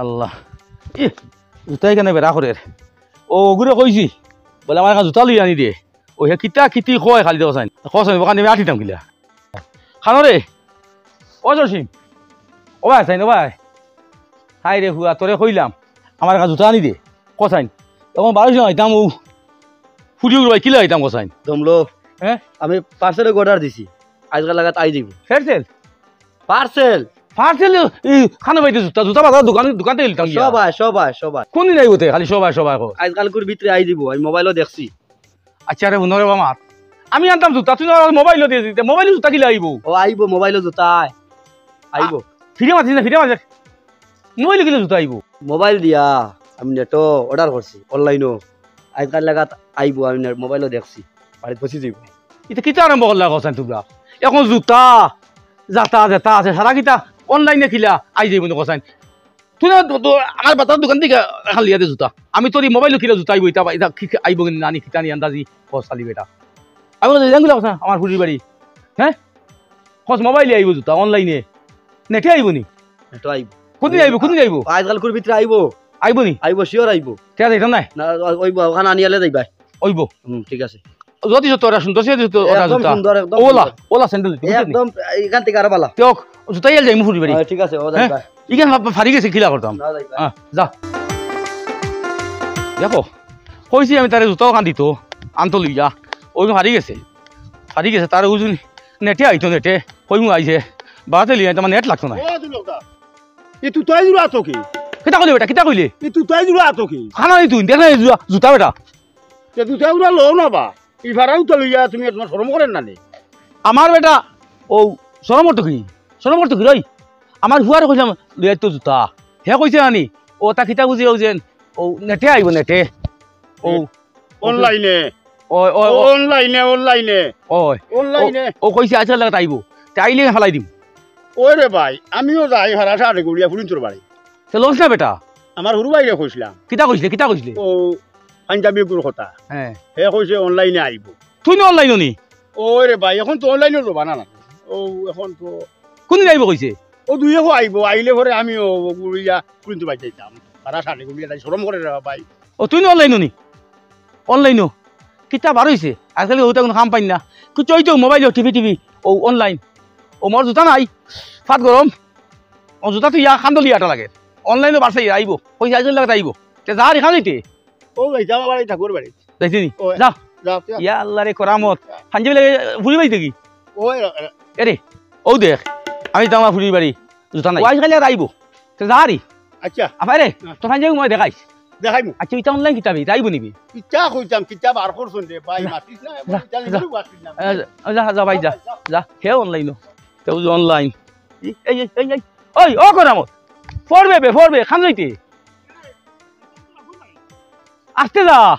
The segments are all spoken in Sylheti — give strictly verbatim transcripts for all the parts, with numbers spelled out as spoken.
আল্লাহ, ই জুতা ইখানে বেড়া করের। ও অগুরে কইছি, বলে আমার একটা জুতা লই আনি দে। ও হে কিতা কিতি কয় খালি দেখছইন, কছইন ওখানে আমি আটিতাম কিলা। খানো রে, ও জসিম, ও ভাই চাইন, ও ভাই। হায় রে হুয়া, তোরে কইলাম আমার একটা জুতা আনি দে, কছইন। এখন বারোশো আইতাম, ও ফুটি উড়বাই কিলা আইতাম কছইন। দমলো। হ্যাঁ? আমি পার্সেল অর্ডার দিছি, আজকাল লাগাত আই দিব। ফেরসেল? পার্সেল। পার্সেল? এই খানো ভাই জুতা, জুতা বাজার দোকান, দোকান থেকে নিতাম গিয়া। সবাই, সবাই, সবাই। কোন দিন আইবো তে? খালি সবাই, সবাই কর। আজকালকুর ভিতরে আই দিব, আমি মোবাইলও দেখছি। আচ্ছা রে, হুনো রে বামাত, আমি আনতাম জুতা, তুই আমার মোবাইলও দিয়ে দিতে, মোবাইলে জুতা কিলা আইবো? ও, আইবো, মোবাইলও জুতা আয়। আইবো। ফিরে মাতিস না, ফিরে মাতিস। মোবাইলে কিলা জুতা আইবো? মোবাইল দিয়া আমি নেটও অর্ডার করছি, অনলাইনও। আজকাল লাগাত আইবো, আমি নেট-, মোবাইলও দেখছি, বাড়িত পৌঁছি দিব। ইতা কিতা আরম্ভ করলা কছইন তোমরা? এখন জুতা, জাতা, জেতা আছে, সারা কিতা অনলাইনে কিলা আই যাইবো নি কছইন? তুই না, তো, তো, আমার বাতার দোকান থেকে এখন লিয়া দে জুতা। আমি তোর এই মোবাইলও কিলা জুতা আইবো, ইতা, ইতা কি, কি আইবো কি না, আনি কিতা নি আন্দাজি, কস খালি বেটা। আমি বলছি, "জানগুলা কছইন, আমার ফুরির বাড়ি।" হ্যাঁ? কস মোবাইলে আইবো জুতা, অনলাইনে? নেটে আইবো নি? নেটে আইবো। কোনদিন আইবো, কোনদিন আইবো? আজকালকুর ভিতরে আইবো। আইবো নি? আইবো, শিওর আইবো। ঠিক আছে, এটা নাই? না, ওই, ওই, ওখানে আনিয়ালে যাইবা। অইবো। হুম, ঠিক আছে। যদি যত ওরা সুন্দর, সে যত ওরা একদম জুতা। সুন্দর, একদম ওলা, সুন্দর। ওলা স্যান্ডেল, বুঝলি? একদম, এখান থেকে আরো ভালা। তে ওক, জুতা ইয়াল যাইমু ফুরির বাড়ি। হ্যাঁ, ঠিক আছে, ও যাইবা। হ্যাঁ? ইখান ফা-, ফারি গেছে, কিলা করতাম? না, যাইবা। হ্যাঁ, যা। দেখো, কইছি আমি তারে জুতা ওখান দিত, আনতো লইয়া। ওই ফারি গেছে। ফারি গেছে, তার ওজন নেটে আইতো নেটে। কইমু আইছে। বাড়াতে লিয়া, তোমার নেট লাগতো না। ও, দুই লোকটা। এ তুতাই জুড়া আতো কি? কিতা কইলে বেটা, কিতা কইলে? এ তুতাই জুড়া আতো কি? খানা নি তুই, দেখ না এই জুতা, জুতা বেটা। এ তুতাই জুড়া লও না বা। ই ভাড়া উতা লইয়া তুমি তোমার শরম করের না নি? আমার বেটা, ও শরম করতো কি? শরম করতো কি রই? আমার ফুয়ারে কইলাম, "লইয়া তো জুতা।" হে কইছে আনি, ও তা কিতা বুঝি ও যেন, ও নেটে আইবো নেটে। ও অনলাইনে। ওই, ওই, ও, ও। অনলাইনে, অনলাইনে। ওই। অনলাইনে। ও, ও কইছে আজকাল লাগাত আইবো। তে আইলে ফালাই দিম। ওই রে ভাই, আমিও যাই হারা সারে গড়িয়া ফুরিন্তর বাড়ি। তে লস না বেটা। আমার হুরু ভাইরে কইছিলাম। কিতা কইছিলে, কিতা কইছিলে? ও পাঞ্জাবি গুর কথা। হ্যাঁ। হে কইছে অনলাইনে আইবো। তুই না অনলাইনও নি? ওই রে ভাই, এখন তো অনলাইনও জমানা না। ও, এখন তো কোনদিন আইবো কইছে? ও দুই এখন আইবো, আইলে পরে আমি ও, ও গড়িয়া ফুরিন্তর বাড়ি যাইতাম। হারা সারে গড়িয়া যাই, শরম করে রে ভাই। ও তুই না অনলাইনও নি? অনলাইনও কিতা বার অইছে? আজকাল ওটা কোনো কাম পাইন না। কিছু ওই তো মোবাইল, টিভি, টিভি, ও অনলাইন। ও মোর জুতা নাই, ফাত গরম। ও জুতা তুই ইয়া খান্দলি আটা লাগে। অনলাইনও বাড়ছে, আইবো। কইছে আজকাল লাগাত আইবো। তে যা রেখা দিতে। ও যাইতাম আবার এই ঠাকুর বাড়ি। যাইতে নি? ওই, যা। যা, যা। ইয়া আল্লাহ রে করামত। পাঞ্জাবি লাগে ফুরি বাড়ি দেখি। ওই, এ, এ। এরে, ও দেখ। আমি যাইতাম আমার ফুরির বাড়ি। জুতা নাই। ও আজকাল লাগাত আইবো। তে যা রে। আচ্ছা। আবার রে, হ্যাঁ। তো পাঞ্জাবি মই দেখাইস। দেখাইমু। আচ্ছা, ইটা অনলাইন কিতাবে, ইটা আইবো নিবি? ইটা কইতাম, কিতাব আর করছন রে ভাই, যা, মাতিস না, যা, এবার ইটা যা। লিখে বাতিস না। এ, যা, যা, যা, ভাই, যা, যা। যা, হে অনলাইন। তেও যে অনলাইন। এই, এই, এই, এই, এই। ওই, ও করামত। পড়বে বে, পড়বে, খান যাইতে। আস্তে যা।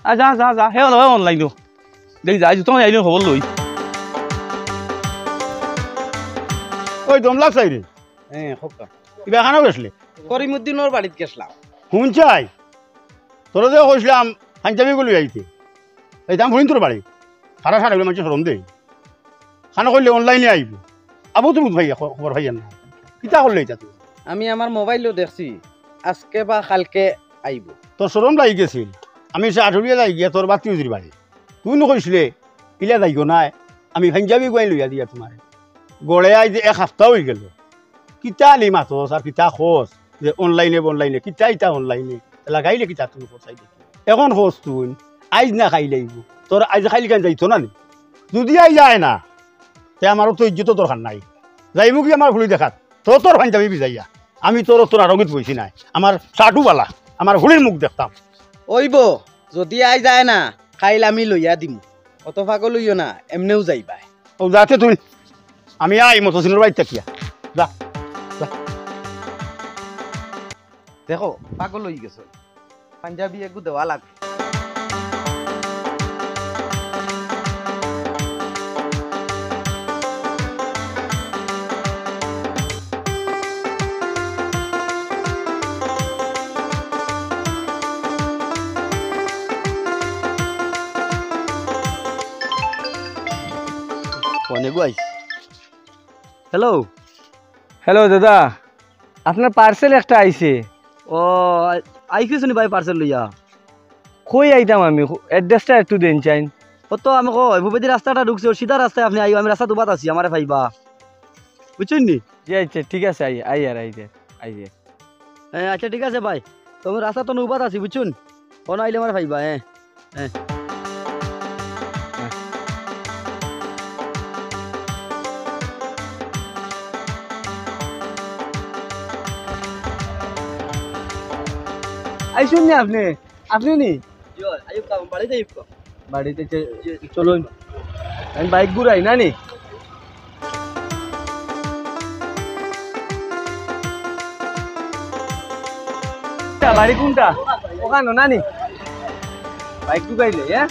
আ, যা, যা, যা। হে অনলাইন। দেখি যা, আইজ তোমার আইলে খবর লই। ওই দমলা চাই রে। হ্যাঁ, হোক। ইবা খানো গেছলে? করিমুদ্দিনর বাড়িত গেছলাম। হুন চাই, তোরা যে কইছলাম, পাঞ্জাবি গুলি আইতে। এই দাম ফুরিন্তর বাড়ি। সারা সারা মানুষ শরম দেই। খানো কইলে অনলাইনে আইবো। আবু তো বুঝ ভাইয়া, খ-, খবর ভাইয়া না। কিতা করলে এটা তুই? আমি আমার মোবাইলও দেখছি, আজকে বা কালকে আইবো। তোর শরম লাগি গেছিল। আমি সে আঠুরিয়া যাই গিয়া তোর বাতি উজির বাড়ি। তুই নু কইছলে, ইলা যাইও নায়। আমি পাঞ্জাবি গুয়াই লইয়া দিয়া তোমারে। গড়ে আইজ এক হাপ্তা অই গেল। কিতা আলি মাতস আর কিতা খোঁজ? যে অনলাইনে বনলাইনে, কিতা ইতা অনলাইনে? লাগাইলে কিতা তুমি খোঁজ আইলে? এখন খোঁজ তুই, আইজ না খাইলে আইবো। তোর আইজ খাইলে কেন যাইতো না নি? যদি আইজ যায় না, তে আমার তো ইজ্জত দরকার নাই। যাইবো কি আমার ফুলি দেখাত? তো তোর পাঞ্জাবি ভিজাইয়া। আমি তোর তো নারঙ্গিত বইছি নাই। আমার শার্টও বালা, আমার ফুলির মুখ দেখতাম। ওইবো, যদি আইজ যায় না, খাইল আমি লইয়া দিমু। অত পাগল অইও না, এমনেও যাইবায়। ও যাতে তুই, আমি আই মতসিনর বাড়ি থাকিয়া। যা, যা। দেখো, পাগল অই গেছো। পাঞ্জাবি এগু দেওয়া লাগবে। ফোনে গো আইস। হ্যালো। হ্যালো দাদা, আপনার পার্সেল একটা আইছে। ও, আই-, আইছি নি ভাই পার্সেল লইয়া? কই আইতাম আমি? অ্যাড্রেসটা একটু দেন চাইন। ও তো আমি কই, ভূপেদি রাস্তাটা ঢুকছে, ওর সিধা রাস্তায় আপনি আইও, আমি রাস্তাত উবাত আছি, আমারে পাইবা। বুঝছইন নি? জি আচ্ছা, ঠিক আছে, আই, আই আর আই যে, আই যে। হ্যাঁ, আচ্ছা ঠিক আছে ভাই, তুমি রাস্তাত তো উবাত আছি, বুঝছইন? ফোন আইলে আমারে পাইবা, হ্যাঁ। হ্যাঁ। আইছইন নি আপনি? আপনি নি? জি, আইয়ুব খান, বাড়িত আইয়ুব খান। বাড়িত চে-, জি, জি, চলুন। আইয়ুব খান। আমি বাইক ঘুরাই না নি? বাড়ি কোনটা? ওখানো না নি? বাইক ঢুকাইলে, হ্যাঁ?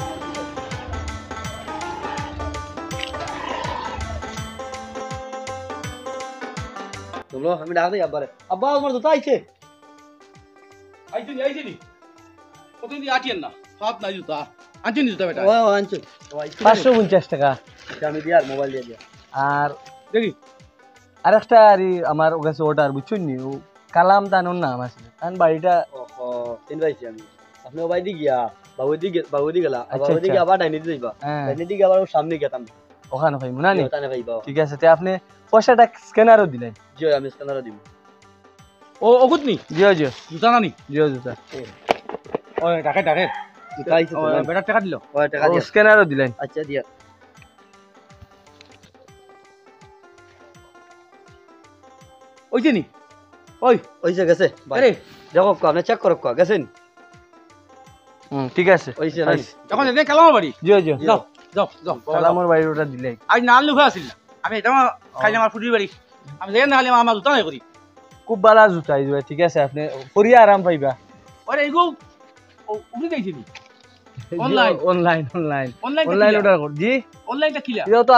তোমরা, আমি ডাক দেই আব্বারে। আব্বা, আমার জুতা আইছে। আইছে নি, আইছে নি? কতদিন আটিয়েন না? হাত নাই জুতা। আনছেন নি জুতা বেটা? ও, ও, আনছে। ও, আইছে। পাঁচশো পঞ্চাশ টাকা। আচ্ছা, আমি দিয়ার, মোবাইল দিয়া দিয়ার। আর দেখি। আরেকটা আর ই আমার কাছে অর্ডার, বুঝছইন নি? ও কালাম তানর নাম আছে। তান বাড়িটা ওহো, চিন পাইছি আমি। আপনি ওবায়দি গিয়া, বাবুদি গে-, বাবুদি গেলা, আচ্ছা, বাবুদি আচ্ছা। গিয়া আবার ডাইনেদি যাইবা। হ্যাঁ। ডাইনেদি গিয়া আবার সামনে গেতাম। ওখানো পাইমু না নি? ওখানো পাইবা। ঠিক আছে, তে আপনি পয়সাটা স্ক্যানারও দিলেন। জি, আমি স্ক্যানারও দিমু। ও, অগুত নি? জি, জি। জুতা না নি? জি, জুতা। ও, ডাকে, ডাকে। জুতা আইছে তো, ও, না? বেটার টাকা দিল? ও, টাকা ও, দিয়া। স্ক্যানারও দিলেন। আচ্ছা, দিয়া। ওই যে নি? ওই। ওই যে গেছে, ভাই। আরে। দেখো, আপনি চেক করো, গেছে নি? হুম, ঠিক আছে। ওই যে, আইস। এখন এদিকে কালামর বাড়ি। জি, জি। যাও, যাও, যাও, বাবা, কালামর যাও। বাড়ি ওটা দিলে। আজ না আনলে উপায় আছিল না। আমি এটা আমার ও। খাইলাম আমার ফুটির বাড়ি। আমি যাই না খাইলাম আমার জুতা নাই করি। খুব ভালা জুতা এই জুতা, ঠিক আছে, আপনি পরিয়া আরাম পাইবা। ওরে, এইগো, ও, উঠে যাইছে নি? জি, online. Online, online. Online online কিয়া? অর্ডার কর, জি। অনলাইনটা কিলা? এটা তো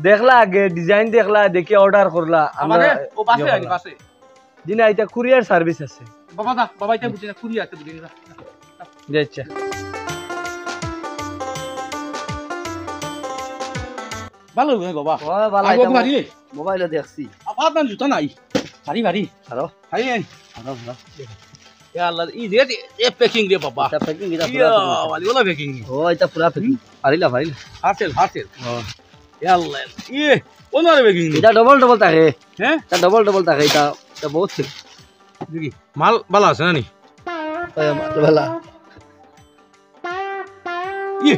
দেখলা আগে, ডিজাইন দেখলা, দেখি অর্ডার করলা। আমরা আমারে, ও, বাসে ইয়ে আনি, করলা। বাসে। জি না, এটা কুরিয়ার সার্ভিস আছে। বাবা দা, বাবা, এটা বুঝি না, কুরিয়ার তো বুঝি না। জি, আচ্ছা। ভালো লাগে বাবা। ও, ভালো আগে লাগে। ভারি রে। মোবাইলে দেখছি। আপনার জুতা নাই। ভারি, ভারি। আরো? ভারি নাই। আরো, আরো। ইয়া আল্লাহ, ই রে, এ প্যাকিং রে বাবা। এটা প্যাকিং, এটা ইয়া, পুরা প্যাকিং। ওয়ালি ওয়ালা প্যাকিং নি। ও, এটা পুরা প্যাকিং। হুম? পারিলা, পারিলা। Parcel, parcel. ও। ইয়া আল্লাহ, ইয়ে, ওনারে প্যাকিং নি। এটা ডাবল ডাবল থাকে। হ্যাঁ? এটা ডাবল ডাবল থাকে, এটা, এটা বহুত ঠিক। দেখি, মাল ভালা আছে না নি? ওই মাল ভালা। ইয়ে,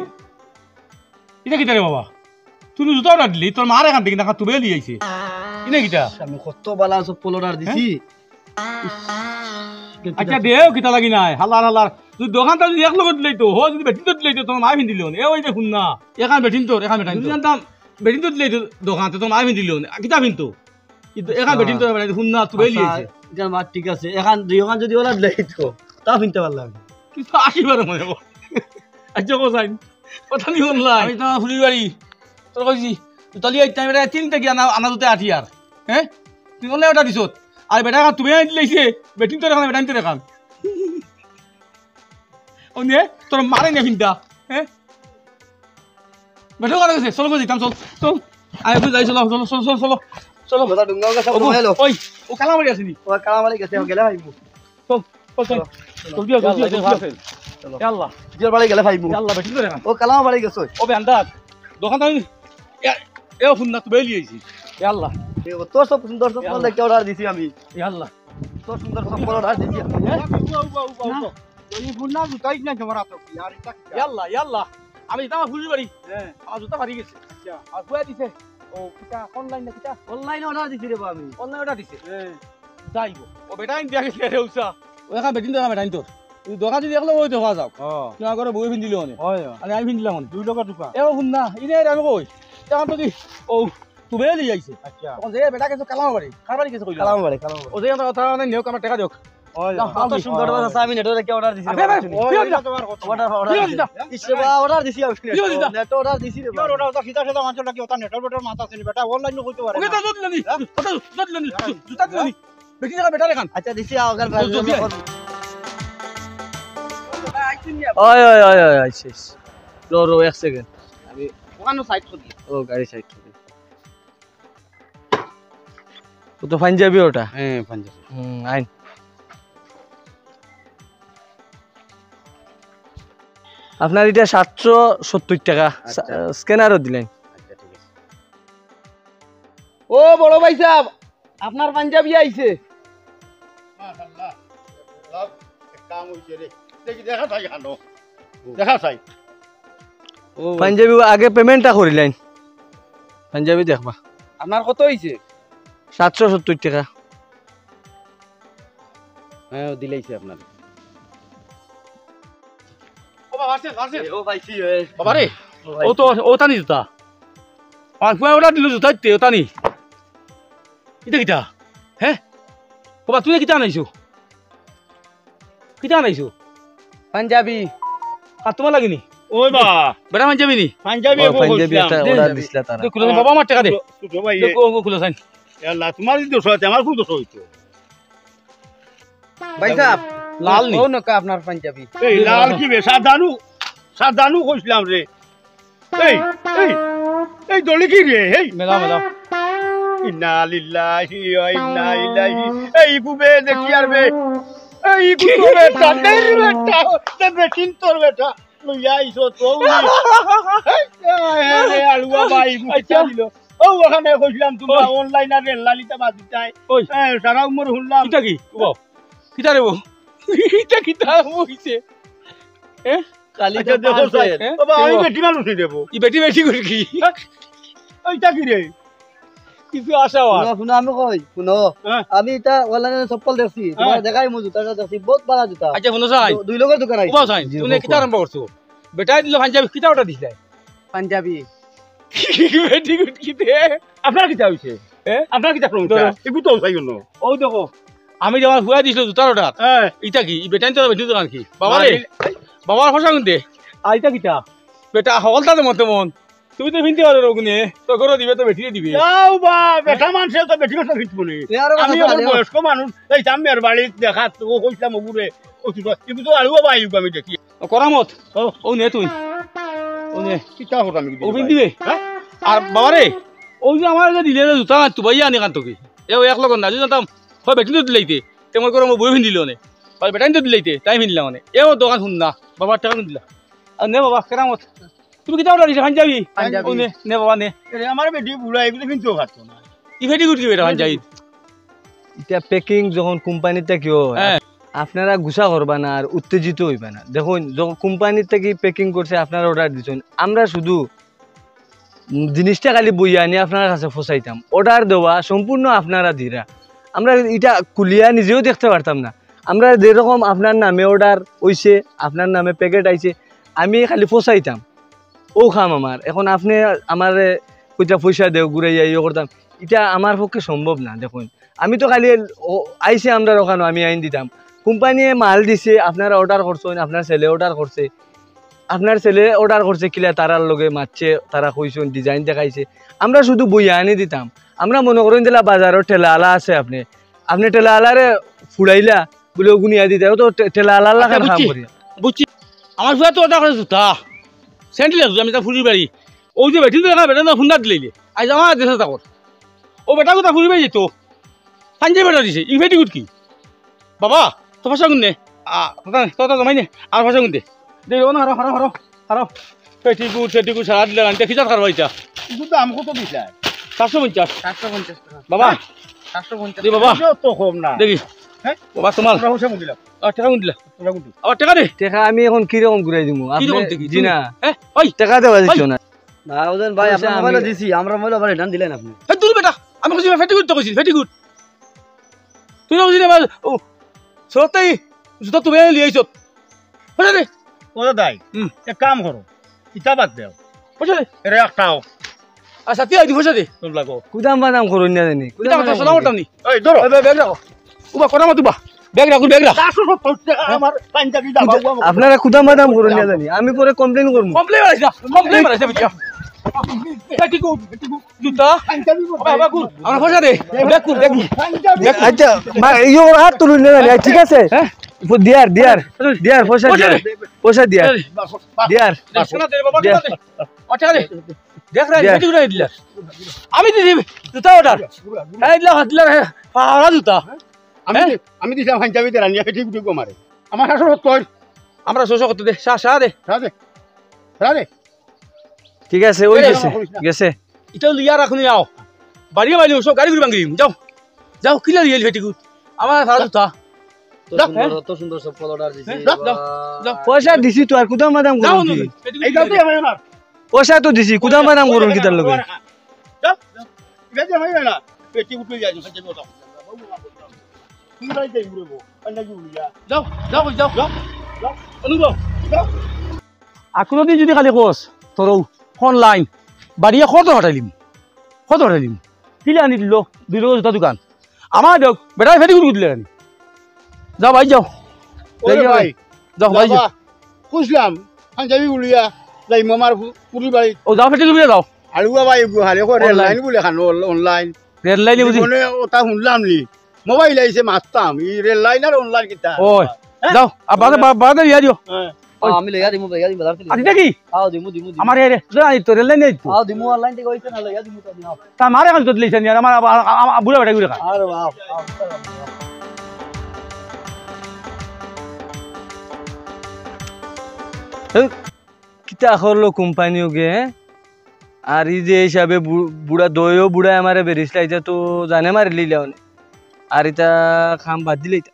এটা কিতা রে বাবা? তুই জুতা অর্ডার দিলি, তোর মার এখান থেকে না তুলে লিয়ে আইছে। ইনে কিতা? আমি কত বালা চপ্পল অর্ডার দিছি। হ্যাঁ? ইস, আচ্ছা, দেও কিতা লাগি নাই? হালার, হালার। তুই দোকানটা যদি এক লগে দিলাই তো, হ যদি বেটিন তো দিলাই তো, তোর মায়ে ফিন্দিল নে। এ ওই দেখুন না। এখান বেটিন তোর, এখান বেটিন তোর। যদি জানতাম, বেটিন তো দিলাই তো দোকান, তো তোর মায়ে ফিন্দিল নে। কিতা ফিনতো? কিন্তু এখান আচ্ছা। বেটিন তোর বেটা, হুন না, তুলে আচ্ছা, লিয়েছে। এটার মাত ঠিক আছে। এখান দুই ওখান যদি ওলা দিলাই তো, তা ফিনতে পারলাম। কিন্তু আসি বারো মনে হয়। আচ্ছা, কোথায়? কথা নি শুনলাই? আমি তো ফুলির বাড়ি। তোর কইছি, তুই তাহলে এই টাইমে তিন থেকে আনা, আনা দুতে আটি আর। হ্যাঁ? তুই অনলাইন অর্ডার দিছত। আর বেটা এখান তুমি আনি দিলাইছে, বেটিন তোর এখান, বেটা আনতে দেখান। ও নে, তোর মারে নে ফিনতা। হ্যাঁ? বেটা ওখানে গেছে, চলো গো, যাইতাম, চল, চল। আয়, তুই যাই, চলো, চলো, চলো, চলো, চলো। চলো। কথা ডুঙ্গা গেছে, ওগো, ঘুমাইলো। ওই, ও কালামারি আছে নি? ও কালামারি গেছে, গেলে ভাইবো। চল, চল, চল। চলো, জলদি আও, জলদি আও, জলদি আও। চলো। ইয়া আল্লাহ। জিয়ার বাড়ি গেলে ভাইবো। ইয়া আল্লাহ, বেটি ধরে না। ও কালামারি গেছে। ও বেন্দাত। দোকান তো আমি, এ, এ, হুন না, তুই বেলি আইছি। ইয়া আল্লাহ। এ, ও তোর সব সুন্দর সব ইয়া আল্লাহ। দেখে অর্ডার দিছি আমি। ইয়া আল্লাহ। তোর সুন্দর সব অর্ডার দিছি আমি। হ্যাঁ? উবা, উবা, উবা, উবা। না। এই হুন না, জুতাই না তোমার হাতে। ইয়ার, এটা কি? ইয়া আল্লাহ, ইয়া আল্লাহ। আমি যাইতাম ফুলির বাড়ি। হ্যাঁ। আমার জুতা ফাটি গেছে। আচ্ছা। আর বুয়া দিছে। ও, কিতা, অনলাইন না কিতা? অনলাইনে অর্ডার দিছি রে বা আমি। অনলাইন অর্ডার দিছে? হ্যাঁ। যাইবো। ও বেটাইন দিয়া গেছে রে উষা। ও এখান বেটিন তো, এখান বেটাইন তো। তুই দোকান যদি একলো ওই দেখা যাও। ও। তোমার ঘরে বউ ফিন্দিল অনে। হয়, হয়। আরে আমি ফিন্দিলাম অনে। দুই লোকের দোকান। এ ও হুন না, ইনে রে আমি কই। তখন তো কি, ও, তুই বেলি আইছে। আচ্ছা। তখন যে বেটা গেছে কালামারি। কার বাড়ি গেছে কইলা? Calamari, calamari. ও যে আমার কথা মানে নিয়োগ, আমার টাকা দিয়োগ। ওই, না, ওই। কত সুন্দর কথা, আমি নেটে রেখে অর্ডার দিছি রে বাবা। ওই, ওই, ওই, তোমার কথা। অর্ডার, অর্ডার দিছি। ইস রে বাবা, অর্ডার দিছি আমি। নেটে অর্ডার দিছি রে বাবা। অর্ডার, ওটা সিধা সাদা মানষর লাগি, ওটা নেটর বেটর মাথা আছে নি বেটা, অনলাইনে কইতে পারে ওটা না। জুতা দিলানি, হ্যাঁ? জুতা, জুতা দিলানি, হ্যাঁ? জুতা দিলানি। বেটি টাকা বেটা রেখান। আচ্ছা, দিছি, আগার জলদি আয়। ওই, ওই, ওই, ওই, আইছি, আইছি। রো, রো, এক সেকেন্ড। আমি ওখানে সাইড করি। ও, গাড়ি সাইড করি। ও তো পাঞ্জাবি ওটা। হ্যাঁ, পাঞ্জাবি। হুম, আইন। আপনার ইটা সাতশো সত্তইর টেকা। আচ্ছা। স্ক্যানারও দিলাইন। আচ্ছা, ঠিক আছে। ও বড় ভাইসাব, আপনার পাঞ্জাবি আইছে। মাশাআল্লাহ। কাম অইছে রে। দেখি, দেখা চাই, হানো। দেখা চাই। ও পাঞ্জাবি আগে পেমেন্টটা করিলাইন। পাঞ্জাবি দেখবা। আপনার কত অইছে? সাতশো সত্তইর টেকা। হ্যাঁ, ও দিলাইছে আপনার। ও বাবা, আসেন, আসেন। এ, ও ভাই, কি হয়? বাবা রে, ও ভাই। ও তো, ও তানি জুতা। আর ফুয়া ওটা দিল জুতা দিতে, ও তানি। ইটা কিতা? হ্যাঁ? ও বা, তুমি কিতা আনাইছো? কিতা আনাইছো? পাঞ্জাবি। আর তোমার লাগেনি? ওই বা। বেটা পাঞ্জাবি নি? পাঞ্জাবি ও, এগো পাঞ্জাবি কইছিলাম। একটা দে, অর্ডার দে। দিছিলা তারা। দে, খুলো, বাবা, আমার টেকা দে। ছোট ভাই, দে, এ। ও, ও, খুলো, সাইন। এ আল্লাহ, তোমার যদি দোষ হয়, আমার কোন দোষ হইতো? ভাই সাহেব, লাল নি? ও নকা আপনার পাঞ্জাবি। এই লাল কি বে? সাদানু, সাদানু কইছিলাম রে। এই, এই, এই দড়ি কি রে? এই। মেলা, মেলা। ইন্না লিল্লাহি ওয়া ইন্না ইলাইহি। এই গুবে দেখি আর বে। এই গুবে বেটা, এই বেটা, তে বেটিন তোর বেটা। লইয়া আইছো তো উনি। এই, এই, এই, আলুয়া ভাই, গুচ্ছা আচ্ছা। দিল। ও, ওখানে কইছিলাম তোমরা ওই। অনলাইন আর রেল লালিতা বাদ দিতাই। ওই। হ্যাঁ, সারা উমর শুনলাম। ইটা কি? ও বাবা। কিতা রে বউ? ইটা কিতা হইছে? এ? খালি আচ্ছা, তো দেখো পাঁচ সাই। হাজার। এ? বাবা, আমি দেখো। বেটি মানুষ নি দেবো। ই বেটি বেটি করি কি? হ্যাঁ? ওইটা কি রে? কিছু আশা হওয়ার। শুনো, শুনো, আমি কই, শুনো। হ্যাঁ। আমি এটা অনলাইনে চপ্পল দেখছি, হ্যাঁ। তোমার দেখাই মু জুতাটা দেখছি, বহুত ভালা জুতা। আচ্ছা, শুনো সাই। দু-, দুই লোকের দোকান আইছে। উবাও সাই, জি, তুমি হোক, কিতা হোক। আরম্ভ করছো? বেটায় দিল পাঞ্জাবি, কিতা অর্ডার দিছিলে? পাঞ্জাবি। বেটি গুট কিতে? আপনার কিতা হইছে? এ? আপনার কিতা problem? ধরো। এগু তো চাই অন্য। ও দেখো, আমি যে আমার ফুয়া দিছিল জুতার অর্ডার। হ্যাঁ। ইটা কি? ই বেটাইন তো বেটি দোকান কি? বাবা রে, মারি। বাবার ফসা গুনতে। আর ইটা কিতা? বেটা, হকলতা তেমন তেমন। তুমি তো ফিনতে পারো রগুনে। তো করো দিবে তো বেটিয়ে দিবে। যাও বা, বেটা মানুষে তো বেটি মানুষ ফিনতে বলে। এ, আরো কথা আমি বলো, এখন আরো। বয়স্ক মানুষ, এই সামনের বাড়ি দেখা তো কইছিলাম ওগুরে। ও তুই তো, এগু তো আলু বাবা, এগু আমি দেখি। ও করামত, ও। ও নে তুই। ও নে। কিতা কথা আমি ও দিতে বিন পারি? দিবে? হ্যাঁ? আর বাবা রে, ও যে আমার যে দিলে রে জুতা, তুবাই আনি কান তোকে। এ ও এক লগন না, যদি জানতাম, হয় বেটিন তো দিলাইতে। তে মনে করো, আমার বউ ফিন দিল নে। বা বেটাইন তো দিলাইতে, তাই ফিনলাম মানে। এ ও দোকান হুন না, বাবার টাকা দিলা। আর নে বাবা, কেরামত। তুমি কিতা অর্ডার দিছো? পাঞ্জাবি? পাঞ্জাবি। ও নে, নে বাবা, নে। এরে, আমার বেটি বুড়া, এগুলো ফিনতেও পারতো না। ই বেটি গুট কি বেটা, পাঞ্জাবি? ইটা প্যাকিং যখন কোম্পানির থাকি হয়, হ্যাঁ। আপনারা গুসা করবা না আর উত্তেজিত হইবা না। দেখুন, যখন কোম্পানির থাকি প্যাকিং করছে, আপনারা অর্ডার দিছেন, আমরা শুধু, উম, জিনিসটা খালি বইয়া আনি আপনার কাছে ফসাইতাম। অর্ডার দেওয়া সম্পূর্ণ আপনারা দিরা। আমরা ইটা খুলিয়া নিজেও দেখতে পারতাম না। আমরা যেরকম আপনার নামে অর্ডার অইছে, আপনার নামে প্যাকেট আইছে, আমি খালি ফসাইতাম। ও কাম আমার। এখন আপনে আমারে কইতা পয়সা দেও, ঘুরাইয়া ইয়ে করতাম, ইটা আমার পক্ষে সম্ভব না। দেখুন, আমি তো খালি ও-, আইছে আমরার ওখানো, আমি আইন দিতাম। কোম্পানিয়ে মাল দিছে, আপনারা অর্ডার করছেন, আপনার ছেলে অর্ডার করছে, আপনার ছেলে অর্ডার করছে, কিলা তারার লগে মাতছে, তারা কইছেন, ডিজাইন দেখাইছে, আমরা শুধু বইয়া আনি দিতাম। আমরা মনে করেন যেলা বাজারর ঠেলাআলা আছে, আপনে, আপনে ঠেলাআলারে ফুড়াইলা, বুলে ওগুনি আদি দেয়, ও তো টে-, ঠেলাআলার আচ্ছা, লাখান কাম বুঝছি, করি। বুঝছি। আমার ফুয়া তো অর্ডার করে জুতা, স্যান্ডেল আছে, আমি তা ফুরির বাড়ি। ও যে বেটি তো দেখা বেটা না, হুন্ডা দিলে। আজ আমার দেশে তা কর। ও বেটা কোথা ফুরির বাড়ি যেত? পাঞ্জাবি বেটা দিছে, ই বেটি গুট কি? বাবা, তো ফসা গুন নে। আ, তোতা, তোতা জমাই নে, আর ফসা গুন দে। দে, ও না, হারো, হারো, হারো, হারো। পেটিকুট, পেটিকুট, সারা দিলে আনতে, কিতা খারবা ইটা? কিন্তু দাম কত দিছে? সাতশো পঞ্চাশ। সাতশো পঞ্চাশ টাকা। বাবা। সাতশো পঞ্চাশ দে বাবা। টাকা। তো কম না। দেখি। হ্যাঁ? বাবা, তোমার। আমরা পয়সা দিলাম। আর টাকা কোন দিলা? টাকা কোন দিলা? আবার টাকা দে। টাকা আমি এখন কি রকম ঘুরাই দিমু? কি আপনি রকম দেখি? জি তুমি? না। হ্যাঁ? ওই। টাকা দেওয়া ওই। দিচ্ছ না। না, ওজন ভাই, পয়সা আপনার মোবাইলে আমি দিছি, আমরা মোবাইল আবার রিটার্ন দিলেন আপনি। এই দূর বেটা, আমি কইছি, পেটিকুট তো কইছি, পেটিকুট। তুই না বুঝলি আমার, ও, সরতেই জুতা তুমি লিয়ে আইছত। পয়সা দে। ও দাদাই, হুম। এক কাম করো, ইটা বাদ দেও। পয়সা দে। এরে একটাও। আচ্ছা, তুই আইদি পয়সা দে। তোর লাগো। কুদাম বাদাম করুন না জানি। ইটা কথা শোনা ওটা নি। এই, ধরো। এই, ব্যাগ, ব্যাগ রাখো। উবা, কথা মত উবা। ব্যাগ রাখো, ব্যাগ রাখ। চারশো সত্তর টাকা আমার পাঞ্জাবি দাও, বাবু, আমার। আপনারা কুদাম বাদাম করুন না জানি। আমি পরে কমপ্লেন করবো। কমপ্লেন মারাইছ না। কমপ্লেন মারাইছ না, বুঝছো? এই, ঠিক আছে, ঠিক আছে। জুতা। পাঞ্জাবি বাবা, বাবা, কুল। আমার পয়সা দে। ব্যাগ কুল, ব্যাগ কুল। পাঞ্জাবি। আচ্ছা, মা, ইয়ে ওর হাত তুলুন না জানি, ঠিক আছে? হ্যাঁ? দিয়ার, দিয়ার, দিয়ার, পয়সা পয়সা দিয়ার। দে। পয়সা দিয়ার। এই, দিয়ার। দে, শোনা দে, বাবা, দিয়ার। শোনা দে। আচ্ছা, দে। দেখ রে, দেখ। ফেটি উঠাই দিলা। আমি দিছি জুতা অর্ডার। এই দিলা, হাত দিলা রে, পাহারা জুতা। আমি হ্যাঁ? দি-, আমি দিছিলাম পাঞ্জাবি দেরানিয়া ফেটি উঠে গো মারে। আমার শাশুড় হত কই? আমরা শোষক হতো দে, সা, সা দে। সা দে। সা দে। ঠিক আছে, ওই এই গেছে, আমার করিস না। গেছে। ইটাও লিয়া রাখুন যাও। বাড়িয়ে বাড়িয়ে সব গাড়ি ঘুরে ভাঙি দিম। যাও। যাও, কিলা লিয়ে ফেটি গুত। আমার ভাড়া জুতা। অত যাও, সুন্দর, হ্যাঁ? অত সুন্দর সব কল অর্ডার দিছি। হ্যাঁ, যাও, যাও, বাবা। যাও। পয়সা দিছি তো, আর কুদাম বাদাম যাও, করুন কি? ফেটি গুত যাও, লিয়ে। যাও, যাও। পয়সা তো দিছি, কুদাম বাদাম করুন কিতার লগে? যাও, যাও। ঠিক আছে, ভাই, না। পেটি উঠে যায়, যাও। তুমি ভাই যাই ঘুরবো। পাঞ্জাবি উড়িয়া। যাও, যাও, যাও। যাও, যাও। অনুভব, যাও। আর কোনোদিন যদি খালি কস, তোরও অনলাইন, বাড়িয়ে কত হটাইলিম? কত হটাইলিম? কিলা আনি দিল? দুই লোক জুতা দোকান। আমার দেখ, বেটায় ফেটি গুড়ি দিলে আনি। যাও ভাই, যাও। ওরে যাও, যাও ভাই। ভাই। যাও ভাই, যাও। বাবা, খুঁজলাম, পাঞ্জাবি উড়িয়া, যাই মামার পু-, পুরি বাড়ি। ও, যাও, ফেটি গুড়ি যাও। আর ও বাবা, এই গুহালে কো রেল অনলাইন। লাইন বলে খান, অল-, অনলাইন। রেল লাইনে বুঝি? জীবনে ওটা শুনলাম নি। মোবাইল আইছে মারতাম, এই রেল লাইন আর অনলাইন কিতা? ওই, হ্যাঁ? যাও, আর বাদে, হ্যাঁ? বা-, বাদে ইয়া দিও। হ্যাঁ। ওই। আ, আমি লইয়া দিমু, লইয়া দিমু, বাজার থাকি। আচ্ছা, দেখি? আও, দিমু, দিমু, দিমু। আমার এই রে, যা, এই তো রেল লাইন নেই তো। আও, দিমু, অনলাইন থাকি অইছে না, লইয়া দিমু, তো দিমু। তা মারে খালি তো দিলেই জানি, আর আমার আ-, আ-, আ-, বুড়া বেটা ঘুরে খা। আরে বাপ, আও, আও, আও। এই, কিতা করলো কোম্পানিও গে, হ্যাঁ? আর এই যে হিসাবে বু-, বুড়া দইও বুড়ায় আমারে বেরিস লাইতে তো জানে মারি লিলা অনে। আর ইতা কাম বাদ দিলে ইতা।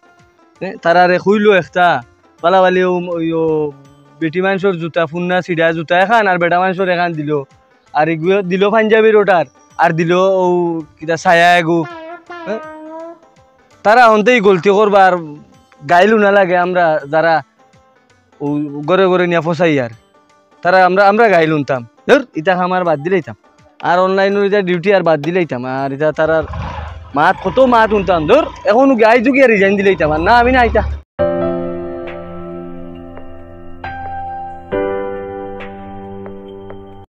এ, তারারে কইলো একটা, বালা বালি ও, ওই ও, বেটি মানষর জুতা, ফুন্না ছিড়া জুতা এখান, আর বেটা মানষর এখান দিল। আর এগু দিল পাঞ্জাবির অর্ডার, আর দিল ও কিতা ছায়া এগু। এ, তারা হন্তেই গলতি করবা, আর গাইল হুনা লাগে আমরা যারা ও ঘরে ঘরে নিয়া ফসাই আর। তারা আমরা, আমরা গাইল হুনতাম। ধুর, ইতা কাম আর বাদ দিলাইতাম। আর অনলাইনর ইতা ডিউটি আর বাদ দিলাইতাম। আর ইতা তারার মাত, কত মাত হুনতাম। ধুর, এখন গাই যুগিয়া রিজাইন দিলাইতাম। আর না, আমি না আইতা।